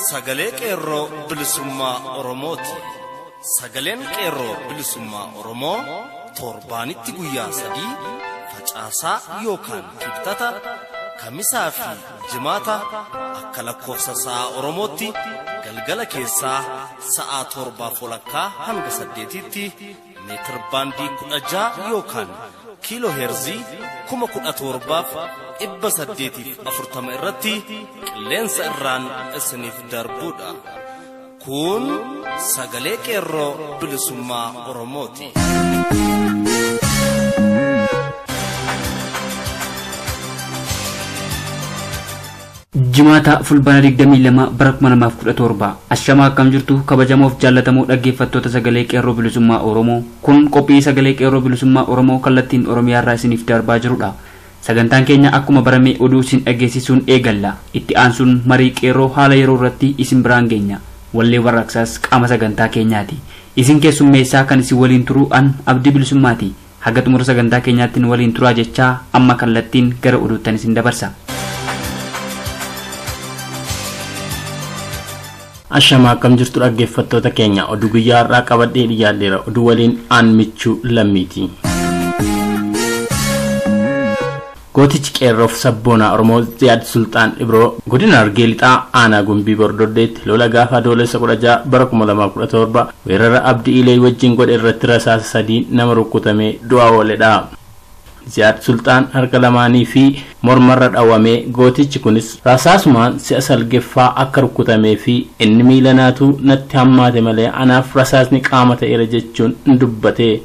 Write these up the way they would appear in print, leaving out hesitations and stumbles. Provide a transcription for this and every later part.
Sagalee Qeerroo Bilisummaa Oromooti. Sagaleen Qeerroo Bilisummaa Oromoo torbaanitti guyyaa 3 facaasaa yookaan kibxata kamisaa fi jimaata akka lakkoofsa sa'a Oromootti galgala keessaa sa'a 7:30 hanga 8tti meetir baandii 16 yookaan kiiloo heerzii 17,840 irratti qilleensa irraan isiniif darbuudha. Kun sagalee Qeerroo Bilisummaa Oromooti. Jimaata fulbaana 22 bara 2017 ashamaa akkam jirtu kabajamoof jaallatamoo dhaggeeffattoota sagalee Qeerroo Bilisummaa Oromoo. Kun qophii sagalee Qeerroo Bilisummaa Oromoo kallattiin Oromiyaa irraa isiniif darbaa jirudha. Sagantaan keenya akkuma barame oduu isin dhageessisuun eegalla. Itti aansuun marii qeerroo haala yeroo irratti isin biraan geenya. Wallee warraaqsaas qaama sagantaa keenyaati. Isin keessummeessaa kan isin waliin turu an Abdii Bilisummaati. Haga xumura sagantaa keenyaatti nu waliin turaa jechaa amma kallattiin gara oduuttan isin dabarsa. Ashamaa akkam jirtu dhaggeeffattoota keenya, oduu guyyaa har'aa qabadhee dhiyaadheera. Oduu waliin aan Michuu Lammiiti. Gootichi Qeerroof Sabboonaa Oromoo Ziyaad Sultaan Ibroo godina Harargee Lixaa aanaa Gumbii Bordoddeetti lola gaafa Adoolessa 16 bara 2017 weerara Abdii Ilee wajjin godhe irratti rasaasa 3 nama rukkutamee du'aa ooledha. Ziyaad Sultaan harka lamaanii fi mormarra dhawamee gootichi kunis rasaasumaan si'a salgeffaa akka rukkutamee fi inni miila naatu natti hammaate malee anaaf rasaasni qaama ta'eera jechuun dubbate.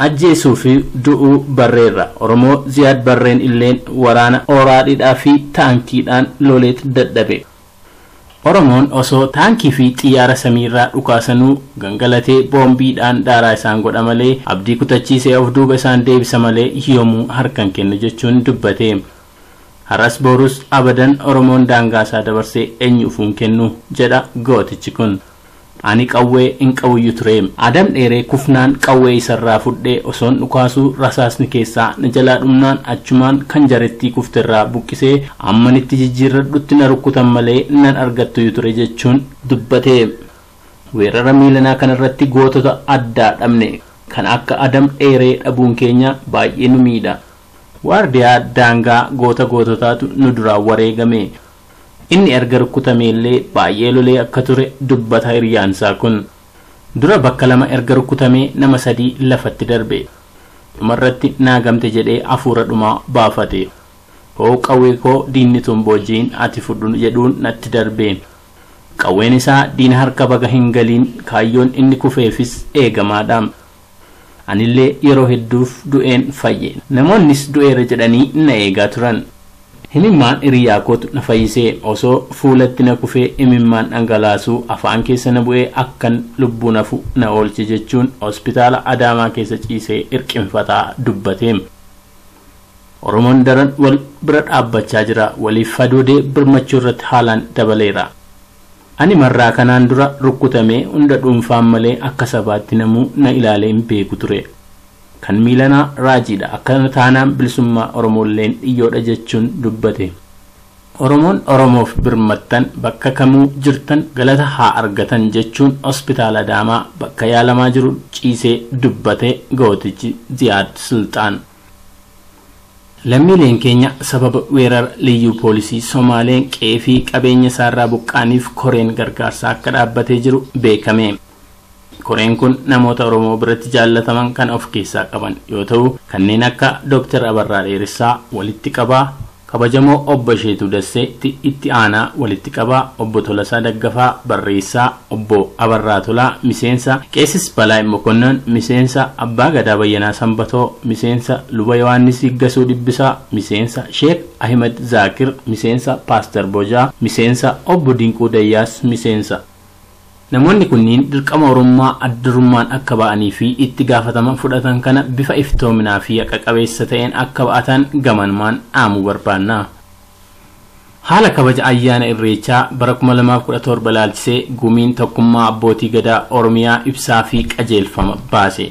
Ajjeesuu fi du'uu barreerra. Oromoo Ziyaad Barreen illeen waraana ooraadhiidhaa fi taankiidhaan loleet dadhabe. Oromoon osoo taankii fi xiyyaara samiirraa dhukaasanuu gangalatee boombiidhaan daaraa isaan godha malee abdii kutachiisee of duuba isaan deebisa malee yoomuu harkan kennu jechuun dubbate. Har'as borus abadan Oromoon daangaa isaa dabarsee eenyuufuun kennu jedha gootichi kun. Ani qawwee hin qabuyyuu ture. Adam dheeree kufnaan qawwee isarraa fudhee osoon dhukaasuu rasaasni keessaa na jalaa dhumnaan achumaan kan jarettii kufterraa buqqisee ammanitti jijjiirradhutti na rukkutan malee nan argattuyyuu ture jechuun dubbate. Weerara miilanaa kanarratti gootota addaa dhabne kan akka Adam dheeree dhabuun keenya baay'ee nu miidha. Waardiyaa daangaa goota goototaatu nu duraa wareegame. Inni erga rukkutamee baay'ee lolee akka ture dubbata hiriyaansaa kun. Dura bakka lama erga rukkutamee nama 3 lafatti darbe. Dhumarratti naagamte jedhee hafuura dhumaa baafate. Hoo qawwee koo diinni tun boojiin ati fudhu jedhuun natti darbe. Qawween isaa diina harka baga hin galiin kaayyoon inni kufeefis eegamaadha. Anillee yeroo hedduuf du'een fayye. Namoonnis du'eera jedhanii na eegaa turan. Himimmaan hiriyaa kootu na fayyisee osoo fuulatti na kufee himimmaan dhangalaasuu afaan keessa na bu'ee akkan lubbuun hafu na oolche jechuun hospitaala Adaamaa keessa ciisee hirqinfataa dubbate. Oromoon daran wal bira dhaabbachaa jira. Waliif fadoodee birmachuu irratti haalaan dabaleera. Ani marraa kanaan dura rukkutamee hunda dhuunfaan malee akka sabaatti namuu na ilaalee hin beeku ture. Kan miilanaa raajiidha. Akkana taanaan bilisummaa Oromoolleen dhiyyoodha jechuun dubbate. Oromoon Oromoof birmattan bakka kamuu jirtan galata haa argatan jechuun hospitaala Adaamaa bakka yaalamaa jiru ciisee dubbate gootichi Ziyaad Sultaan. Lammiileen keenya sababa weerara liyyuu poolisii Somaaleen qe'ee fi qabeenya isaarraa buqqaaniif koreen gargaarsaa akka dhaabbatee jiru beekame. Koreen kun namoota Oromoo biratti jaallataman kan of keessaa qaban yoo ta'u kanneen akka Dr. Abarraa Dheeressaa walitti qabaa, kabajamoo Obbo Isheetuu Dassee itti aanaa walitti qabaa, Obbo Tolasaa Daggafaa barreessaa, Obbo Abarraa Tolaa miseensa, Qeesis Balaa Mokonnon miseensa, Abbaa Gadaa Bayyanaa Sanbatoo miseensa, Luba Yohaannis Higgasuu Dhibbisaa miseensa, Sheek Ahmed Zaakir miseensa, Paaster Bojaa miseensa, Obbo Dinquu Dayyaas miseensa. Namoonni kunniin dirqama Oromummaa addurummaan akka ba'anii fi itti gaafatama fudhatan kana bifa iftoominaa fi haqa qabeessa ta'een akka ba'atan gamanmaan dhaamuu barbaanna. Haala kabaja ayyaana Irreechaa bara 2017 ilaalchisee gumiin tokkummaa abbootii gadaa Oromiyaa ibsaa fi qajeelfama baase.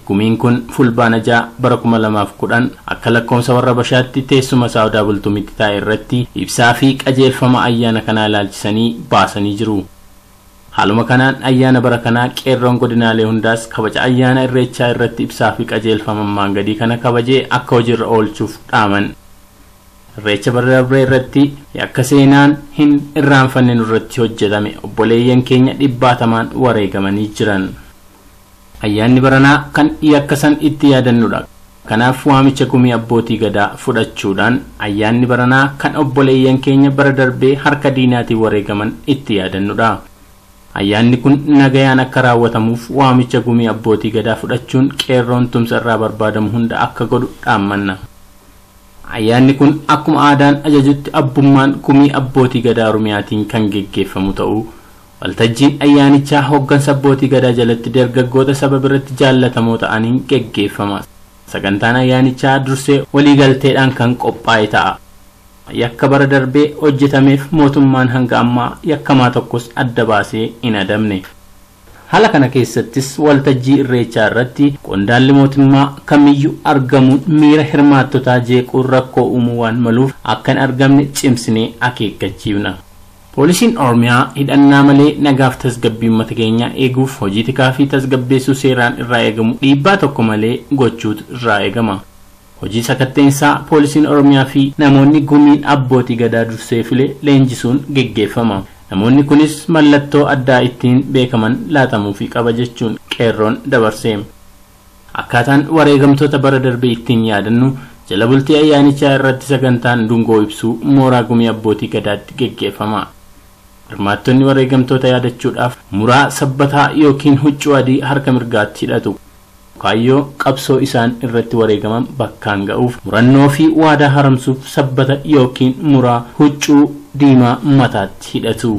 Gumiin kun fulbaana 6 bara 2010 akka lakkoofsa warra Bashaatti teessuma Saawudaa Bultumitti taa'e irratti ibsaa fi qajeelfama ayyaana kanaa ilaalchisanii baasanii jiru. Haaluma kanaan ayyaana bara kanaa qeerroon godinaalee hundaas kabaja ayyaana Irreechaa irratti ibsaa fi qajeelfama ammaan gadii kana kabajee akka hojiirra oolchuuf dhaaman. Irreecha bara darbee irratti yakka seenaan hin irraanfanne nurratti hojjetame obboleeyyan keenya dhibbaatamaan wareegamanii jiran. Ayyaanni baranaa kan yakka san itti yaadannudha. Kanaaf waamicha gumii abbootii gadaa fudhachuudhaan ayyaanni baranaa kan obboleeyyan keenya bara darbee harka diinaatiin wareegaman itti yaadannudha. Ayyaanni kun nagayaan akka raawwatamuuf waamicha gumii abbootii gadaa fudhachuun qeerroon tumsa irraa barbaadamu hunda akka godhu dhaammanna. Ayyaanni kun akkuma aadaan ajajutti abbummaan gumii abbootii gadaa Oromiyaatiin kan geggeeffamu ta'uu waltajjiin ayyaanichaa hooggansa abbootii gadaa jalatti dargaggoota saba biratti jaallatamoo ta'aniin geggeeffama. Sagantaan ayyaanichaa dursee waliigalteedhaan kan qophaa'e ta'a. Yakka bara darbee hojjetameef mootummaan hanga ammaa yakkamaa tokkos adda baasee hin adamne. Haala kana keessattis waltajjii Irreechaa irratti qondaalli mootummaa kamiyyuu argamuun miira hirmaattotaa jeequun rakkoo uumuu waan maluuf akka hin argamne cimsinee akeekkachiifna. Poolisiin Oromiyaa hidhannaa malee nagaaf tasgabbii uummata keenyaa eeguuf hojii tikaa fi tasgabbeessuu seeraan irraa eegamu dhiibbaa tokko malee gochuutu irraa eegama. Hojii sakatteensaa poolisiin Oromiyaa fi namoonni gumiin abbootii gadaa dursee file leenjisuun geggeeffama. Namoonni kunis mallattoo addaa ittiin beekaman laatamuufii qaba jechuun qeerroon dabarse. Akkaataan wareegamtoota bara darbee ittiin yaadannu jala bultii ayyaanichaa irratti sagantaan dungoo ibsuu mooraa gumii abbootii gadaatti geggeeffama. Hirmaattonni wareegamtoota yaadachuudhaaf muraa sabbataa yookiin huccuu adii harka mirgaatti hidhatu. Kaayyoo qabsoo isaan irratti wareegaman bakkaan ga'uuf murannoo fi waadaa haramsuuf sabbata yookiin muraa huccuu diimaa mataatti hidhatu.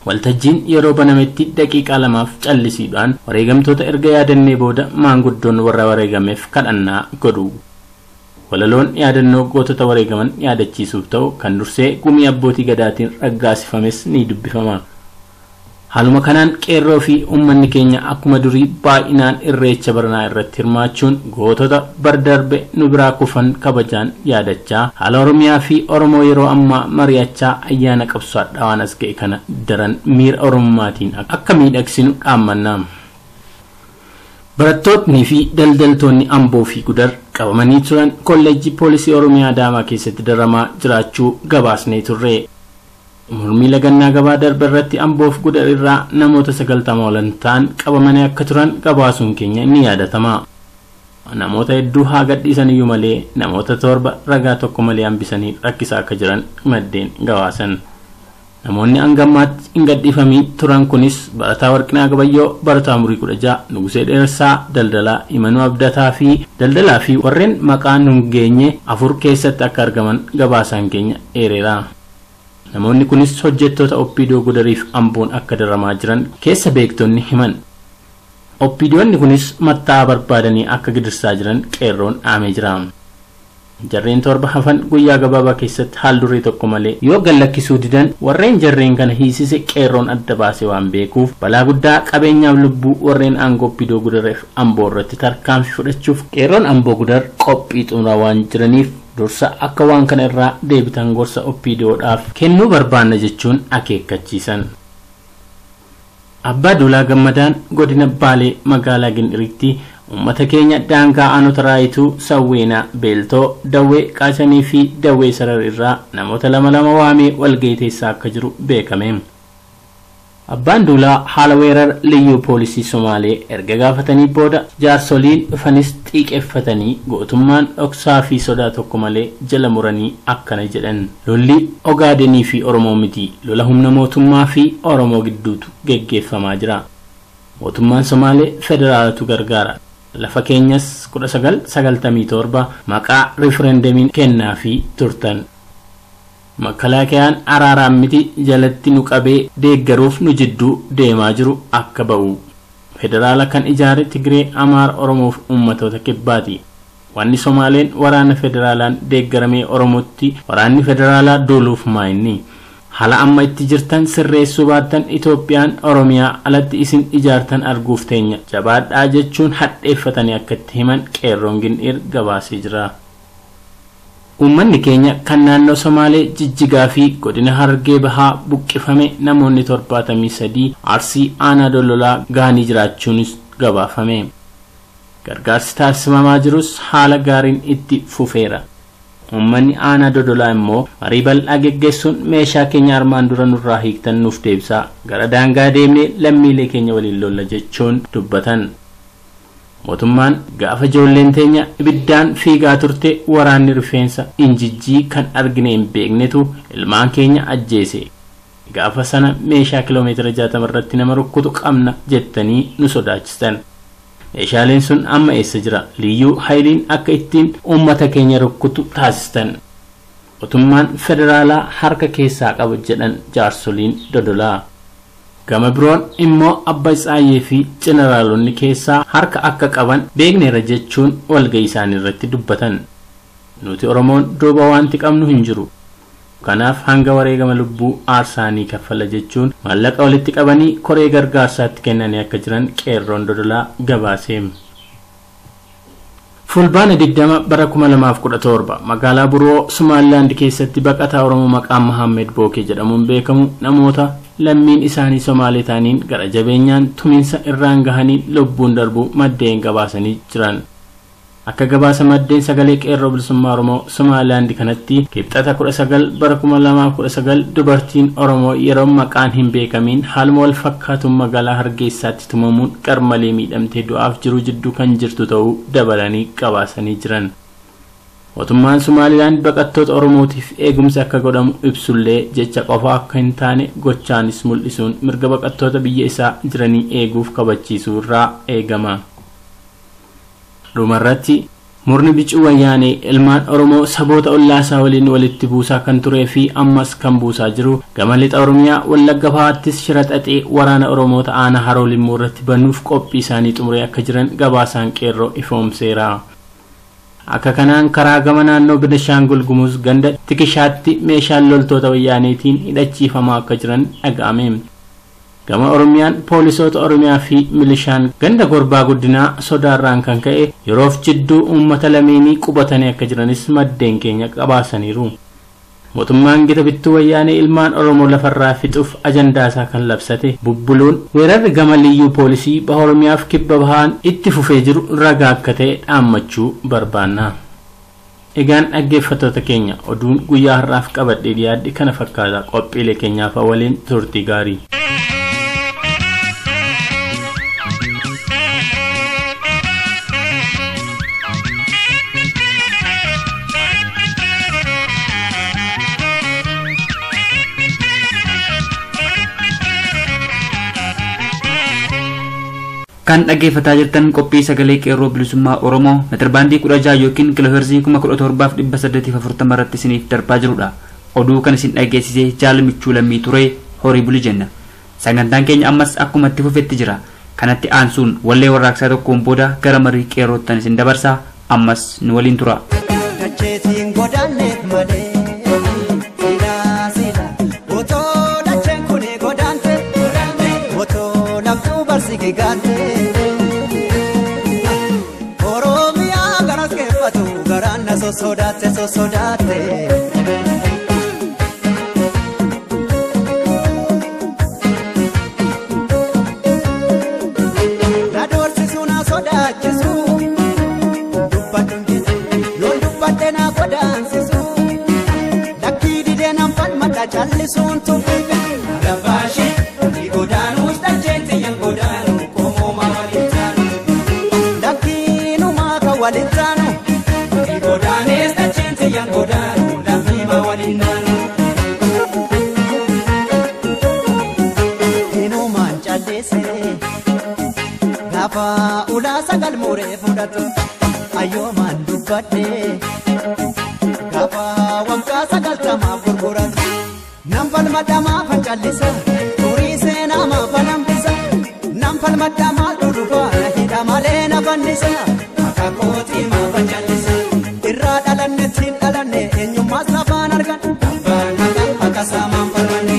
Waltajjiin yeroo banametti daqiiqaa 2 callisiidhaan wareegamtoota erga yaadannee booda maanguddoon warra wareegameef kadhannaa godhu. Walaloon yaadannoo gootota wareegaman yaadachiisuuf ta'u kan dursee gumii abbootii gadaatiin raggaasifames ni dubbifama. Haaluma kanaan qeerroo fi uummanni keenya akkuma durii baay'inaan Irreecha baranaa irratti hirmaachuun gootota bara darbe nu biraa kufan kabajaan yaadachaa haala Oromiyaa fi Oromoo yeroo ammaa mari'achaa ayyaana qabsoo dhawaan as ga'e kana daran miira Oromummaatiin akka miidhagsinu dhaammanna. Barattootni fi daldaltoonni Amboo fi Gudar qabamanii turan kolleejjii poolisii Oromiyaa Adaamaa keessatti daramaa jiraachuu gabaasnee turre. Mormii lagannaa gabaa darbe irratti Amboof Gudar irraa namoota 90 ol ta'an qabamanii akka turan gabaasuun keenya ni yaadatama. Namoota hedduu haa gadhiisaniyyuu malee namoota 7 ragaa tokko malee hambisanii rakkisaa akka jiran maddeen gabaasan. Namoonni hanga ammaatti hin gadhiifamiin turan kunis Barataa Warqinaa Gabayyoo, Barataa Umurii 16, Nugusee Dheeressaa, Daldalaa Imanuu Abdataa fi Daldalaa fi warreen maqaan hin geenye 4 keessatti akka argaman gabaasaan keenya eereera. Namoonni kunis hojjettoota Oppiidoo Gudariif Amboon akka daramaa jiran keessa beektonni himan. Oppiidoonni kunis matta'aa barbaadanii akka gidirsaa jiran qeerroon dhaamee jira. Jarreen 7 hafan guyyaa gabaabaa keessatti haal duree tokko malee yoo gallakkisuu didan warreen jarreen kana hiisise qeerroon adda baase waan beekuuf balaa guddaa qabeenyaaf lubbuu warreen aangoo Oppiidoo Gudariif Amboo irratti tarkaanfii fudhachuuf qeerroon Amboo Gudar qophii xumuraa waan jiraniif dursa akka waan kana irraa deebitan gorsa Oppiidoodhaaf kennuu barbaanna jechuun akeekkachiisan. Abbaa Duulaa Gammadaan godina Baalee magaalaa Gindiritti uummata keenya daangaa aanota Raayituu, Sawweenaa, Beeltoo, Dawwee, Qaacanii fi Dawwee Sarar irraa namoota 2-2 waamee walgahii teessaa akka jiru beekame. Abbaan Duulaa haala weerara liyyuu poolisii Somaalee erga gaafatanii booda jaarsoliin dhufanis xiiqeffatanii gootummaan dhoksaa fi sodaa tokko malee jala muranii akkana jedhan. Lolli Ogaadenii fi Oromoo miti, lola humna mootummaa fi Oromoo gidduutu geggeeffamaa jira. Mootummaan Somaalee federaalatu gargaara. Lafa keenyas 1997 maqaa rifereendemiin kennaa fi turtan. Makalaakayaan araaraan miti jalatti nu qabee deeggaruuf nu jidduu deemaa jiru akka ba'u. Federaala kan ijaare Tigree, Amaara, Oromoof uummatoota kibbaati. Wanni Somaaleen waraana federaalaan deeggaramee Oromootti waraanni federaalaa duuluuf maayinni. Haala amma itti jirtan sirreessuu baattan Itoophiyaan Oromiyaa alatti isin ijaartan arguuf teenya jabaadhaa jechuun hadheeffatanii akka itti himan qeerroon Gindhiir gabaasee jira. Uummanni keenya kan naannoo Somaalee Jijjigaa fi godina Harargee Bahaa buqqifame namoonni 73 Arsii aanaa Dololaa gahanii jiraachuunis gabaafame. Gargaarsi taasifamaa jirus haala gaariin itti fufeera. Uummanni aanaa Dodolaa immoo marii bal'aa geggeessuun meeshaa keenya armaan dura nurraa hiiktan nuuf deebisaa gara daangaa deemnee lammiilee keenya waliin lolla jechuun dubbatan. Mootummaan gaafa ijoolleen teenya ibiddaan fiigaa turte waraanni rifeensa injijjii kan argine hin beeknetu ilmaan keenya ajjeese. Gaafa sana meeshaa kiiloomeetira 60 irratti nama rukkutu qabna jettanii nu sodaachistan. Meeshaaleen sun amma eessa jira? Liyyuu hayiliin akka ittiin uummata keenya rukkutu taasistan. Mootummaan federaalaa harka keessaa qaba jedhan jaarsoliin Dodolaa. Gama biroon immoo Abba Tsaayyee fi jeneraalonni keessaa harka akka qaban beekneera jechuun walga'ii isaanii irratti dubbatan. Nuti Oromoon duuba wanti qabnu hin jiru. Kanaaf hanga wareegama lubbuu aarsaanii kaffala jechuun maallaqa walitti qabanii koree gargaarsaatti kennanii akka jiran qeerroon Dodolaa gabaasee. Fulbaana 20 bara 2017 magaalaa Buroo Somaalilaand keessatti baqataa Oromoo maqaan Mahammed Bookee jedhamuun beekamu namoota lammiin isaanii Somaalee ta'aniin gara jabeenyaan tuminsa irraan gahanii lubbuun darbuu maddeen gabaasanii jiran. Akka gabaasa maddeen sagalee qeerroo bilisummaa Oromoo Somaalilaand kanatti kibxata 19 bara 2019 dubartiin Oromoo yeroo maqaan hin beekamiin haaluma wal fakkaatuun magaalaa Hargeysaatti tumamuun qarmalee miidhamtee du'aaf jiru jidduu kan jirtu ta'uu dabalanii gabaasanii jiran. Mootummaan Somaalilaand baqattoota Oromootiif eegumsa akka godhamu ibsullee jecha qofa akka hin taane gochaanis mul'isuun mirga baqattoota biyya isaa jiranii eeguuf kabachiisuu irraa eegama. Dhumarratti murni bicuu wayyaanee ilmaan Oromoo saboota ollaasaa waliin walitti buusaa kan turee fi ammas kan buusaa jiru gama lixa Oromiyaa Wallagga Bahaattis shira xaxee waraana Oromoota aanaa Haroo Limmuu irratti banuuf qophii isaanii xumuree akka jiran gabaasaan qeerroo ifoomseera. Akka kanaan karaa gama naannoo Benishaangul Gumuz ganda Tikishaatti meeshaan loltoota wayyaaneetiin hidhachiifamaa akka jiran dhaga'ame. Gama Oromiyaan poolisoota Oromiyaa fi milishaan ganda Gorbaa Guddinaa sodaarraan kan ka'e yeroof jidduu uummata lameenii qubatanii akka jiranis maddeen keenya qabaasaniiru. Mootummaan gita bittuu wayyaanee ilmaan Oromoo lafarraa fixuuf ajandaa isaa kan labsate bubbuluun weerarri gama liyyuu poolisii baha Oromiyaaf kibba bahaan itti fufee jiru ragaa akka ta'e dhaammachuu barbaanna. Egaan dhaggeeffattoota keenya oduun guyyaa har'aaf qabadhee dhiyaadhe kana fakkaata. Qophiilee keenyaaf waliin turtii gaarii. Kan dhaggeeffataa jirtan qophii sagalee qeerroo bilisummaa Oromoo meetirbaandii 16 yookiin kiilooheerzii 17,840 irratti isiniif darbaa jirudha. Oduu kan isin dhageessisee jaalamichuu lammii ture horii buli jenna. Sagantaan keenya ammas akkuma itti fufetti jira. Kanatti aansuun wallee warraaqsaa tokkoon booda gara marii qeerroottan isin dabarsa. Ammas nu waliin tura. Dacheetiin godaanneef malee silaa silaa otoo dacheen kun godaante otoo laftuu barsi gaante. Sosodaate sosodaate. Na doorsisuu na sodaachisuu dubbadhu hin yoon dubbadhe na godaansisuu lakkii didee nan falmadha callisuun tuffife. Lafaashee ni godaanuus dacheen xiyyan godaanu qomooma waliin taanu lakkiinumaa kan waliin taanu. Godaanes dacheen xiyyan godaanu lammiima waliin naanu. Hinumaan calleesse gaafa ulaa sagal muuree fudhatu ayyoomaan dubbadhe gaafa waggaa 90 gurguratu Nam falmadhamaa fancallisa turii seenaa maafa nambisa nam falmadhamaa dhudhufaa na hidha malee na fannisa akaakooti maafa callisa. Irraa dhalanne ittiin dhalanne eenyummaas lafaan argan abbaan haqa haqa saamaan falmanne.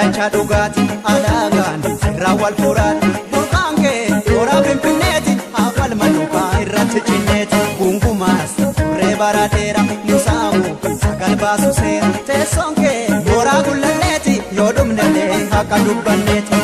Kallacha dhugaati alagaan irraa wal furaati burqaan kee toora finfinneeti afal maluukaa irratti cinneeti gungumaas turree barateera nusaamu sagal baasu seera teessoon kee mooraa gullalleeti yoo dhumnellee akka dubbanneeti.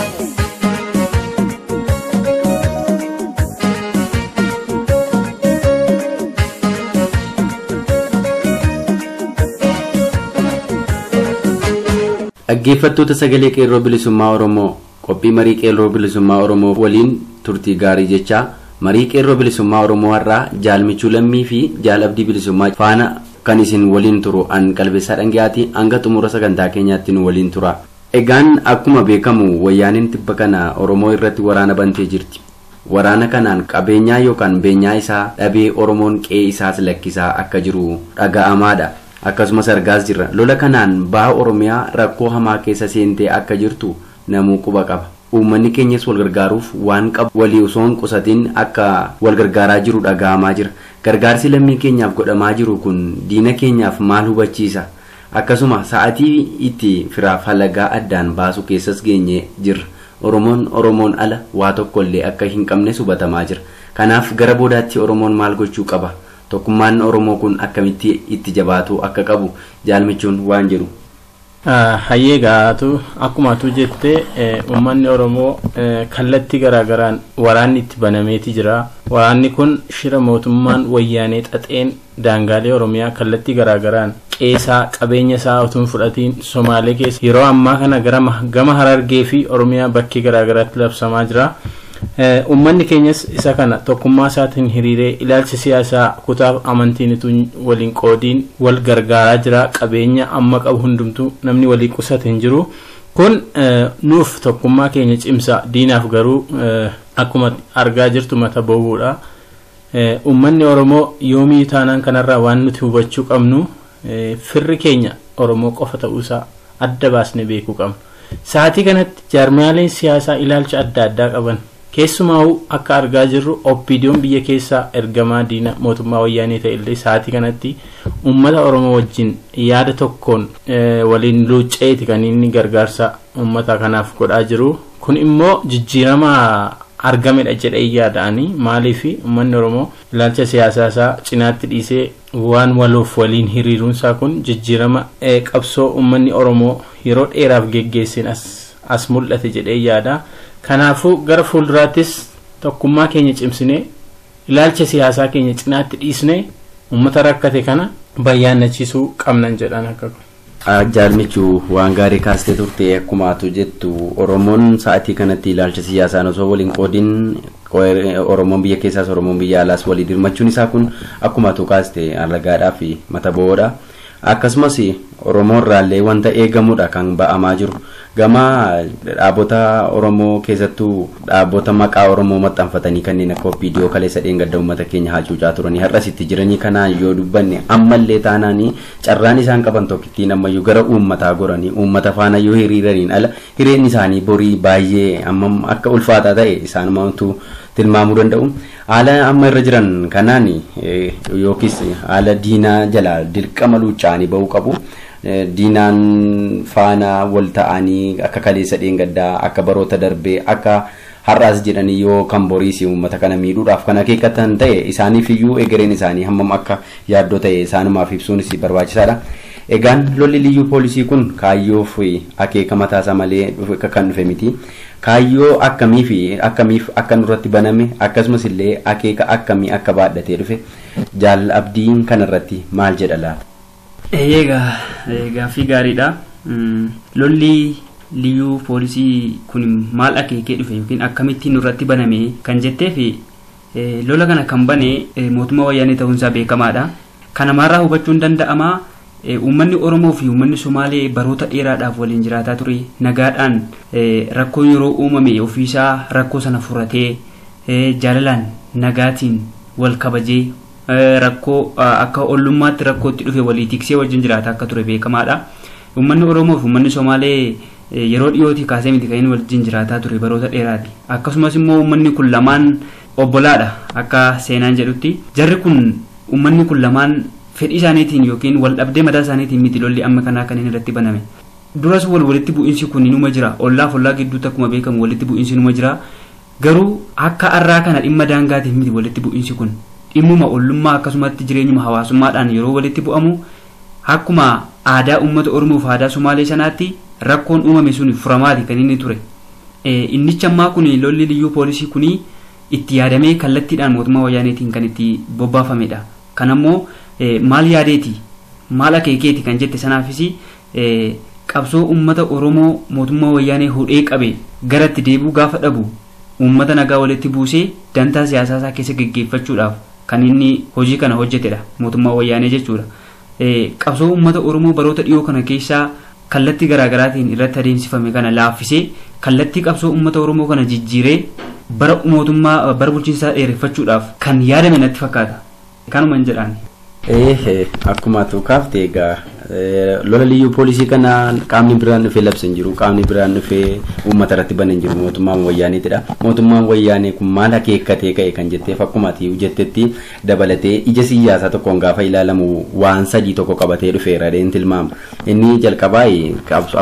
Dhaggeeffattoota sagalee qeerroo bilisummaa Oromoo qophii marii qeerroo bilisummaa Oromoo waliin turtii gaarii jechaa marii qeerroo bilisummaa Oromoo har'aa Jaal Michuu Lammii fi Jaal Abdii Bilisummaa faana kan isin waliin turu an Qalbeessaa Dhangi'aati hanga xumura sagantaa keenyaatti nu waliin tura. Egaan akkuma beekamu wayyaaniin tibba kana Oromoo irratti waraana bantee jirti. Waraana kanaan qabeenyaa yookaan beenyaa isaa dhabee Oromoon qe'ee isaas lakkisaa akka jiru dhaga'amaadha. Akkasumas argaas jirra. Lola kanaan baha Oromiyaa rakkoo hamaa keessa seentee akka jirtu namuu quba qaba. Uummanni keenyas wal gargaaruuf waan qabu walii osoo hin qusatin akka wal gargaaraa jiru dhaga'amaa jira. Gargaarsi lammii keenyaaf godhamaa jiru kun diina keenyaaf maal hubachiisa? Akkasuma sa'aatii itti firaaf halagaa addaan baasu keessas geenyee jirra. Oromoon Oromoon ala waa tokkollee akka hin qabnes hubatamaa jira. Kanaaf gara boodaatti Oromoon maal gochuu qaba? Tokkummaan Oromoo kun akkamitti itti jabaatu akka qabu Jaal Michuun waan jedhu. Hayyee gaatu akkuma atu jette uummanni Oromoo kallattii garaagaraan waraanni itti banameeti jira. Waraanni kun shira mootummaan wayyaanee xaxeen daangaalee Oromiyaa kallattii garaagaraan qeesaa qabeenya isaa utuu hin fudhatiin Somaalee keessa yeroo ammaa kana gama Harargee fi Oromiyaa bakkee garaagaraatti labsamaa jira. Uummanni keenyas isa kana tokkummaa isaatiin hiriiree ilaalcha siyaasaa kutaaf amantiin utuu waliin qoodiin wal gargaaraa jira. Qabeenya amma qabu hundumtuu namni walii qusate hin jiru. Kun nuuf tokkummaa keenya cimsa, diinaaf garuu akkuma argaa jirtu mata bowwuudha. Uummanni Oromoo yoomii taanaan kanarraa waan nuti hubachuu qabnu firri keenya Oromoo qofa ta'uusaa adda baasnee beekuu qabna. Sa'aatii kanatti jaarmiyaaleen siyaasaa ilaalcha adda addaa qaban keessumaa'uu akka argaa jirru OPDO'n biyya keessaa ergamaa diina mootummaa wayyaanee ta'e illee sa'aatii kanatti uummata Oromoo wajjin yaada tokkoon waliin luucceeti kan inni gargaarsa uummata kanaaf godhaa jiru. Kun immoo jijjiirama argamedha jedhee yaada'anii maaliif uummanni Oromoo ilaalcha siyaasaa isaa cinaatti dhiisee waan waloof waliin hiriiruun isaa kun jijjiirama qabsoo uummanni Oromoo yeroo dheeraaf geggeesseen as mul'ate jedhee yaada. Kanaafuu gara fuulduraattis tokkummaa keenya cimsinee ilaalcha siyaasaa keenya cinaatti dhiisnee uummata rakkate kana bayyaannachiisuu qabnan jedhan akka kun. Jaal Michuu waan gaarii kaastee turte akkuma atu jettu Oromoon sa'aatii kanatti ilaalcha siyaasaan osoo waliin qoodiin Oromoon biyya keessaas Oromoon biyya alaas walii dirmachuun isaa kun akkuma atu kaaste alagaadhaa fi mata bo'oodha. Akkasumas Oromoon irraallee wanta eegamudha kan ba'amaa jiru. Gama dhaabota Oromoo keessattuu dhaabota maqaa Oromoo maxxanfatanii kanneen akka OPDO kaleessa dheengadda uummata keenya hacuucaa turanii har'as itti jiranii kanaan yoo dubbanne ammallee taanaanii carraan isaan qaban tokkittiin ammayyuu gara uummataa goranii uummata faana yoo hiriiraniin ala hireen isaanii borii baay'ee amma akka ulfaataa ta'e isaanumatu tilmaamuu danda'u. Haala amma irra jiran kanaan yookiis haala diinaa jalaa dirqama luucca'anii ba'uu qabu. Diinaan faana wal ta'anii akka kaleessa dheengaddaa akka baroota darbee akka har'aas jedhanii yoo kan boriis uummata kana miidhuudhaaf kan akeekkatan ta'e isaaniif iyyuu egereen isaanii hammam akka yaaddoo ta'e isaanumaaf ibsuunis barbaachisaadha. Egaan lolli liyyuu poolisii kun kaayyoo fi akeeka mataasaa malee kan dhufe miti. Kaayyoo akkamii fi akkamiif akka nurratti baname akkasumas illee akeeka akkamii akka baadhatee dhufe Jaal Abdiin kanarratti maal jedha laata? Egaa gaaffii gaariidha. Lolli liyyuu poolisii kun maal akeekee dhufe yookiin akkamittiin nurratti baname kan jettee fi lola kana kan bane mootummaa wayyaanee ta'uunsaa beekamaadha. Kana maarraa hubachuun danda'ama. Uummanni Oromoo fi uummanni Somaalee baroota dheeraadhaaf waliin jiraataa ture. Nagaadhaan rakkoo yeroo uumame ofiisaa rakkoo sana furatee jaalalaan nagaatiin wal kabajee rakkoo akka ollummaatti rakkootti dhufe walii tiksee wajjin jiraata akka ture beekamaadha. Uummanni Oromoo fi uummanni Somaalee yeroo dhiyootii kaasee miti kan inni wajjin jiraataa ture baroota dheeraati. Akkasumas immoo uummanni kun lamaan obbolaadha akka seenaan jedhutti. Jarri kun uummanni kun lamaan fedhii isaaniitiin yookiin wal dhabdee mataa isaaniitiin miti lolli amma kanaa kan inni irratti baname. Duras walitti bu'iinsi kun numa jira. Ollaaf ollaa gidduutti akkuma beekamu walitti bu'iinsi numa jira. Garuu akka har'aa kana dhimma daangaatiif miti walitti bu'iinsi kun. Dhimmuma ollummaa akkasumatti jireenyuma hawaasummaadhaan yeroo walitti bu'amu akkuma aadaa uummata Oromoo fi aadaa Sumaalee sanaatti rakkoon uumame sun furamaati kan inni ture. Innichi ammaa kun lolli liyyuu poolisii kun itti yaadamee kallattiidhaan mootummaa wayyaaneetiin kan itti bobbaafamedha. Kan ammoo maal yaadeeti maal akeekeeti kan jette sanaafis qabsoo uummata Oromoo mootummaa wayyaanee hudhee qabe garatti deebuu gaafa dhabu uummata nagaa walitti buusee dantaa siyaasaa isaa keessa geggeeffachuudhaaf kan inni hojii kana hojjetedha mootummaa wayyaanee jechuudha. Qabsoo uummata Oromoo baroota dhiyoo kana keessaa kallattii garaagaraatiin irratti adeemsifame kana laaffisee kallattii qabsoo uummata Oromoo kana jijjiiree bara mootummaa bara bulchiinsaa dheereffachuudhaaf kan yaadame natti fakkaata. Kanuma hin jedhaan. Akkuma tuukaafte egaa lola liyyuu poolisii kana qaamni biraan dhufee labsa hin jiru, qaamni biraan dhufee uummata irratti bana hin jiru, mootummaan wayyaaneetidha. Mootummaan wayyaanee kun maal akeekkatee ka'e kan jetteef akkuma ati jettetti dabalatee ija siyaasaa tokkoon gaafa ilaalamu waan sadii tokko qabatee dhufeera dheen tilmaama. Inni jalqabaa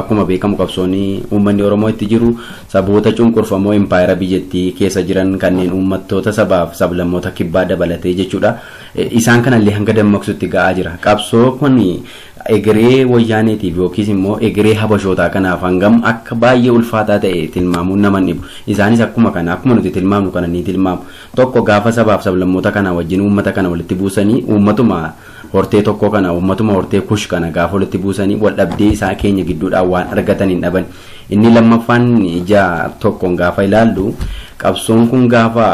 akkuma beekamu qabsoonni uummanni Oromoo itti jiru saboota cunqurfamoo impaayera biyyattii keessa jiran kanneen uummattoota sabaaf sablammoota kibbaa dabalatee jechuudha. Isaan kanallee hanga dammaqsutti ga'aa jira. Qabsoo kun egeree wayyaaneetiif yookiis immoo egeree habashootaa kanaaf hangam akka baay'ee ulfaataa ta'e tilmaamuun nama dhibu. Isaanis akkuma kana akkuma nuti tilmaamnu kana ni tilmaamu. Tokko gaafa sabaaf sablammoota kana wajjin uummata kana walitti buusanii uummatuma hortee tokko kana uummatuma hortee kush kana gaafa walitti buusanii wal dhabdee isaa keenya gidduudhaan waan argatan hin dhaban. Inni lammaffaan ija tokkoon gaafa ilaallu qabsoon kun gaafa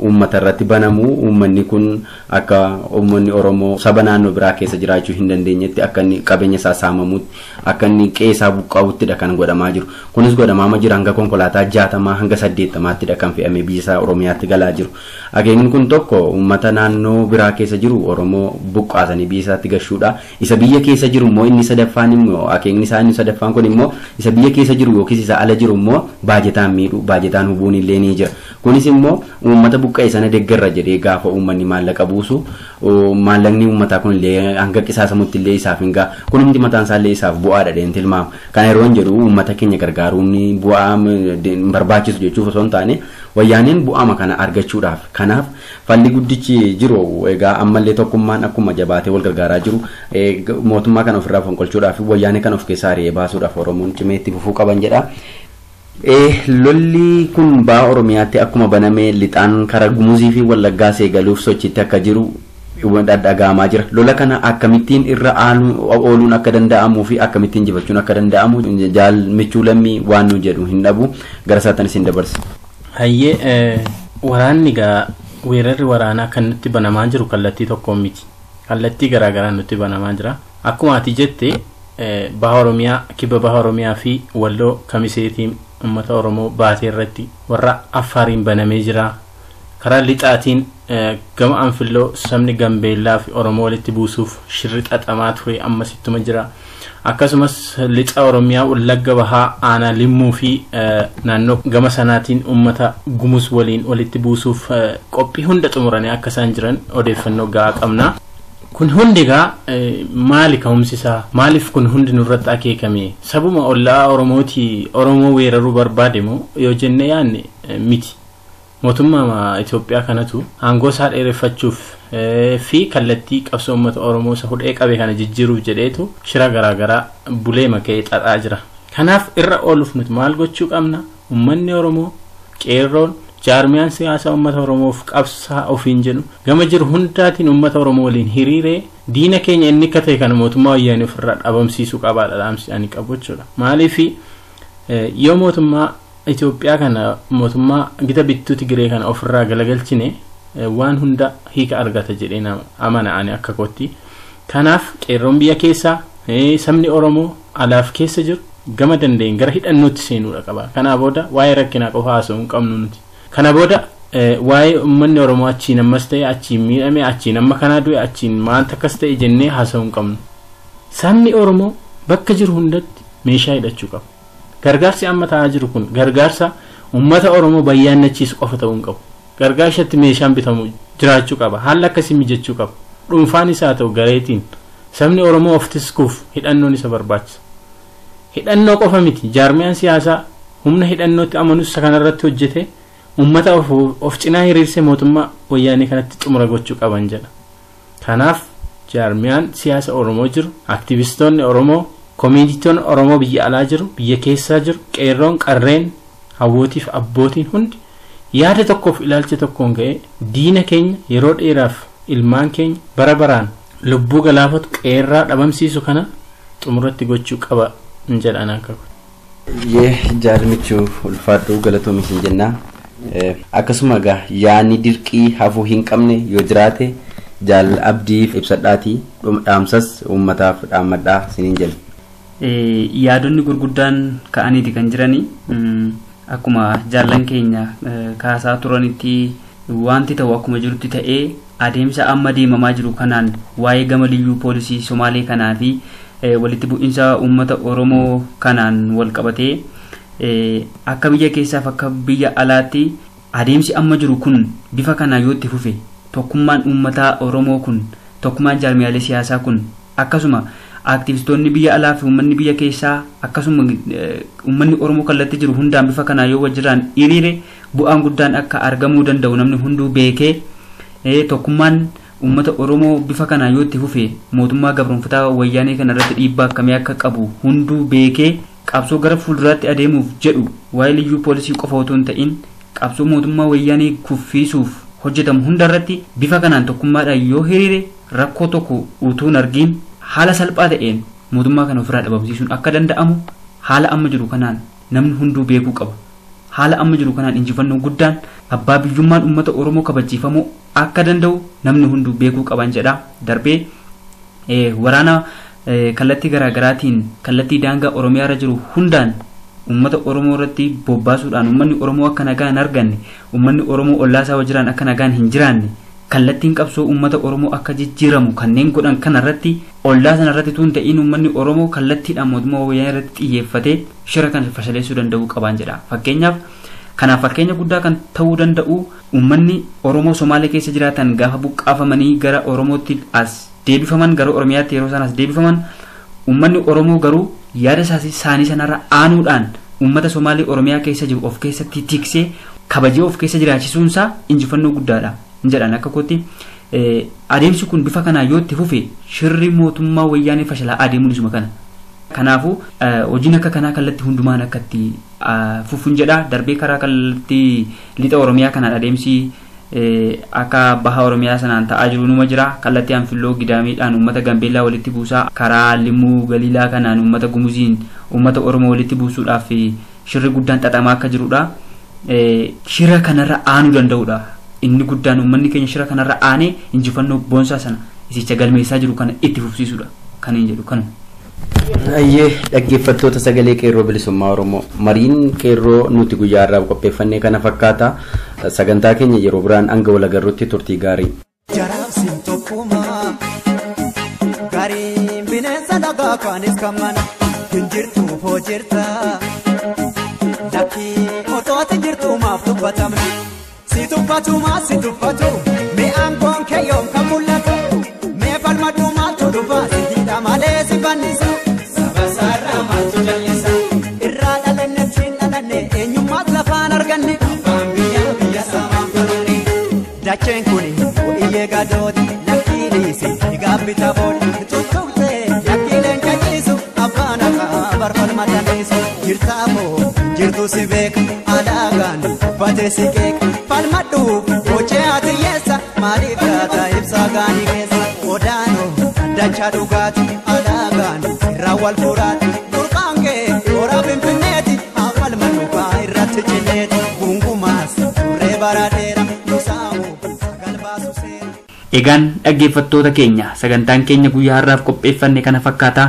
uummata irratti banamu uummanni kun akka uummanni Oromoo saba naannoo biraa keessa jiraachuu hin dandeenyetti akka inni qabeenya isaa saamamutti akka inni qe'ee isaa buqqa'uttidha kan godhamaa jiru. Kunis godhamaa jira hanga konkolaataa 60 hanga 80ttidha kan fe'amee biyya isaa Oromiyaatti galaa jiru. Akeekni kun tokko uummata naannoo biraa keessa jiru Oromoo buqqaasanii biyya isaatti gashuudha. Isa biyya keessa jiru immoo inni sadaffaan immoo akeekni isaa inni sadaffaan kun immoo isa biyya keessa jiru yookiis isa ala jiru immoo baajetaan miidhuu baajetaan hubuun illee ni jira. Kunis immoo uummata buqqa'e sana deeggarra jedhee gaafa uummanni maallaqa buusu maallaqni uummataa kun illee hanga qisaasamutti illee isaaf hin ga'a. Kun hundi mataan isaa illee isaaf bu'aadha dheen tilmaama. Kana yeroo hin jedhu uummata keenya gargaaruun bu'aa barbaachisu jechuuf osoo hin taane wayyaaneen bu'aama kana argachuudhaaf. Kanaaf falli guddichi jiru egaa ammallee tokkummaan akkuma jabaatee wal gargaaraa jiru mootummaa kana ofirraa fonqolchuudhaaf wayyaanee kana of keessaa ari'ee baasuudhaaf Oromoon cimee itti fufuu qaban jedha. Lolli kun baha Oromiyaatti akkuma baname lixaan karaa Gumuzii fi Wallaggaa seegaluuf sochiitti akka jiru dhaga'amaa jira. Lola kana akkamittiin irra ooluun akka danda'amuu fi akkamittiin injifachuun akka danda'amu jaal Michuu Lammii waan nu jedhu hin dhabu gara isaatti isin dabarsa. Hayyee waraanni egaa weerarri waraanaa kan nutti banamaa jiru kallattii tokkoon miti. Kallattii garaagaraa nutti banamaa jira. Akkuma ati jette baha Oromiyaa, kibba baha Oromiyaa fi Walloo Kamiseetiin uummata Oromoo baatee irratti warra Affaariin banamee jira. Karaa lixaatiin gama Anfilloo sabni Gambeellaa fi Oromoo walitti buusuuf shirri xaxamaa ture ammas ittuma jira. Akkasumas lixa Oromiyaa Wallagga Bahaa aanaa Limmuu fi naannoo gama sanaatiin uummata Gumuz waliin walitti buusuuf qophii hunda xumuranii akka isaan jiran odeeffannoo gahaa qabna. Kun hundi egaa maali ka'umsi isaa? Maaliif kun hundi nurratti akeekame? Sabuma ollaa Oromootii Oromoo weeraruu barbaade moo yoo jenne yaanne miti. Mootummaa Itoophiyaa kanatu aangoo isaa dheereffachuuf fi kallattii qabsoo uummata Oromoo isa hudhee qabe kana jijjiiruuf jedheetu shira garaagaraa bulee makee xaxaa jira. Kanaaf irra ooluuf nuti maal gochuu qabna? Uummanni Oromoo qeerroon jaarmiyaan siyaasaa uummata Oromoof qabsaa ofiin jedhu gama jiru hundaatiin uummata Oromoo waliin hiriiree diina keenya inni akka ta'e kana mootummaa wayyaanee ofirraa dhabamsiisuu qabaadha dhaamsi ani qabu jechuudha. Maaliif yoo mootummaa Itoophiyaa kana mootummaa gita bittuu Tigiree kana ofirraa galagalchine waan hunda hiika argata jedhee amana ani akka kootti. Kanaaf qeerroon biyya keessaa sabni Oromoo alaaf keessa jiru gama dandeenye gara hidhannootti seenuudha qaba. Kanaa booda waa'ee rakkinaa qofa haasa'uu hin qabnu nuti. Kana booda waa'ee uummanni Oromoo achiin ammas ta'e achiin miidhame achiin amma kanaa du'e achiin maanta akkas ta'e jennee haasa'uu hin qabnu. Sabni Oromoo bakka jiru hundatti meeshaa hidhachuu qaba. Gargaarsi amma ta'aa jiru kun gargaarsa uummata Oromoo bayyaannachiisu qofa ta'uu hin qabu. Gargaarsatti meeshaan bitamu jiraachuu qaba. Haalli akkasii mijachuu qaba. Dhuunfaan isaa ta'u gareetiin sabni Oromoo of tiskuuf hidhannoon isa barbaachisa. Hidhannoo qofa miti jaarmiyaan siyaasaa humna hidhannootti amanus kanarratti hojjete uummata of cinaa hiriirsee mootummaa wayyaanee kanatti xumura gochuu qaban jedha. Kanaaf jaarmiyaan siyaasa Oromoo jiru, aktivistoonni Oromoo, koominitiin Oromoo biyya alaa jiru, biyya keessaa jiru, qeerroon, qarreen, hawwootiif abbootiin hundi yaada tokkoof ilaalcha tokkoon ga'ee diina keenya yeroo dheeraaf ilmaan keenya bara baraan lubbuu galaafatu qeerraa dhabamsiisu kana xumuratti gochuu qaba jedhan akka kun. Yee jaalmichuu ulfaadhu galatoomi isin jenna. Akkasuma egaa yaadni dirqii hafuu hin qabne yoo jiraate jaal abdiif ibsadhaatii dhaamsas uummataaf dhaammadhaa isiniin jenna. Yaadonni gurguddaan ka'aniiti kan jirani. Akkuma jaallan keenya kaasaa turanitti wanti ta'u akkuma jirutti ta'ee adeemsa amma deemamaa jiru kanaan waa'ee gama liyyuu poolisii Somaalee kanaa fi walitti bu'iinsa uummata Oromoo kanaan wal qabatee akka biyya keessaaf akka biyya alaatti adeemsi amma jiru kun bifa kanaan yoo itti fufe tokkummaan uummataa Oromoo kun tokkummaan jaarmiyaalee siyaasaa kun akkasuma aktivistoonni biyya alaa fi uummanni biyya keessaa akkasuma uummanni Oromoo kallattii jiru hundaan bifa kanaan yoo wajjiraan hiriire bu'aan guddaan akka argamuu danda'u namni hunduu beekee tokkummaan uummata Oromoo bifa kanaan yoo itti fufe mootummaa gabroonfataa wayyaanee kana irratti dhiibbaa akkamii akka qabu hunduu beekee qabsoo gara fuulduraatti adeemuuf jedhu waa'ee liyyuu poolisii qofa otoo hin ta'in qabsoo mootummaa wayyaanee kuffisuuf hojjetamu hundarratti bifa kanaan tokkummaadhaan yoo hiriire rakkoo tokko utuu hin argin haala salphaa ta'een mootummaa kana ofirraa dhabamsiisuun akka danda'amu haala amma jiru kanaan namni hunduu beekuu qaba. Haala amma jiru kanaan injifannoo guddaan abbaa biyyummaan uummata Oromoo kabachiifamuu akka danda'u namni hunduu beekuu qaban jedha. Darbee waraana kallattii garaagaraatiin kallattii daangaa Oromiyaa irra jiru hundaan uummata Oromoo irratti bobbaasuudhaan uummanni Oromoo akka nagaa hin arganne, uummanni Oromoo ollaa isaa wajjiraan akka nagaan hin jiraanne, kallattiin qabsoo uummata Oromoo akka jijjiiramu kanneen godhan kanarratti ollaa sanarratti tun ta'in uummanni Oromoo kallattiidhaan mootummaa wayyaanee irratti xiyyeeffatee shira kan fashaleessuu danda'uu qaban jedha. Fakkeenyaaf kanaaf fakkeenya guddaa kan ta'uu danda'u uummanni Oromoo Somaalee keessa jiraatan gaafa buqqaafamanii gara Oromootti as deebifaman gara Oromiyaatti yeroo isaan as deebifaman uummanni Oromoo garuu yaada isaanii sanarra aanuudhaan uummata Somaalee Oromiyaa keessa jiru of keessatti tiksee kabajee of keessa jiraachisuunsaa injifannoo guddaadha jedhan. Akka kootti adeemsi kun bifa kanaa yoo itti fufe shirri mootummaa wayyaanee fashalaa adeemuun isuma kana. Kanaafuu hojiin akka kanaa kallattii hundumaan akka itti fufuun jedha. Darbee karaa kallattii lixa Oromiyaa kanaan adeemsi akka baha Oromiyaa sanaan ta'aa jiru numa jira. Kallattii Anfilloo Gidaamiidhaan uummata Gambeellaa walitti buusaa, karaa Limuu Galiilaa kanaan uummata Gumuziin uummata Oromoo walitti buusuudhaaf shirri guddaan xaxamaa akka jirudha. Shira kanarra aanuu danda'udha. Inni guddaan uummanni keenya shira kanarra aanee injifannoo boonsaa sana isicha galmeessaa jiru kana itti fufsiisudha kan hin jedhu kanuma. Ayyee dhaggeeffattoota sagalee qeerroo bilisummaa Oromoo mariin qeerroo nuti guyyaa har'aaf qopheeffannee kana fakkaata. Sagantaa keenya yeroo biraan hanga wal agarruutti turtii gaarii. Jaraabsin tokkummaa gariin bineensa dhagaa kaanis kan mana hin jirtu hoo jirta lakkii otootti jirtu maaf tuffatamne si tuffatu maaf si tuffatu mi'aan koon kee yoom kan mul'atu mee falmadhu maaltu dhufa si hidha malee si fannisa saba saarraa maaltu jallisa irraa dhalanne siin dhalanne eenyummaas lafaan arganne abbaan biyyaa biyya saamaan falme dacheen kuni iyyee gadooti lakkiiliisi gaabbita booda tuttuqte lakkiileen caciisu abbaan akka barfalmataniisu jirtaafoo jirtu si beeka alaagaan uffatee si qeeqa falmadhu gochee ati yeessa maaliif laata ibsaa gaanii keessa odaanoo dachaa dhugaati alaagaan irraa wal furaati burqaan kee horaa finfinneeti haa falmannu kaa irratti cinneeti gungumaas turree bara dheera nusaamu sagal baasu seera. Egaan dhaggeeffattoota keenya sagantaan keenya guyyaa har'aaf qopheeffanne kana fakkaata.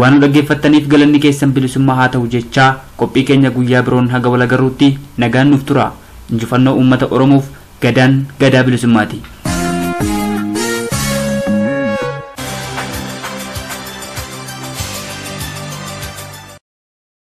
Waan nu dhaggeeffattaniif galanni keessan bilisummaa haa ta'u jechaa qophii keenya guyyaa biroon haga wal agarruutti nagaan nuuf tura. Injifannoo uummata Oromoof gadaan gadaa bilisummaati.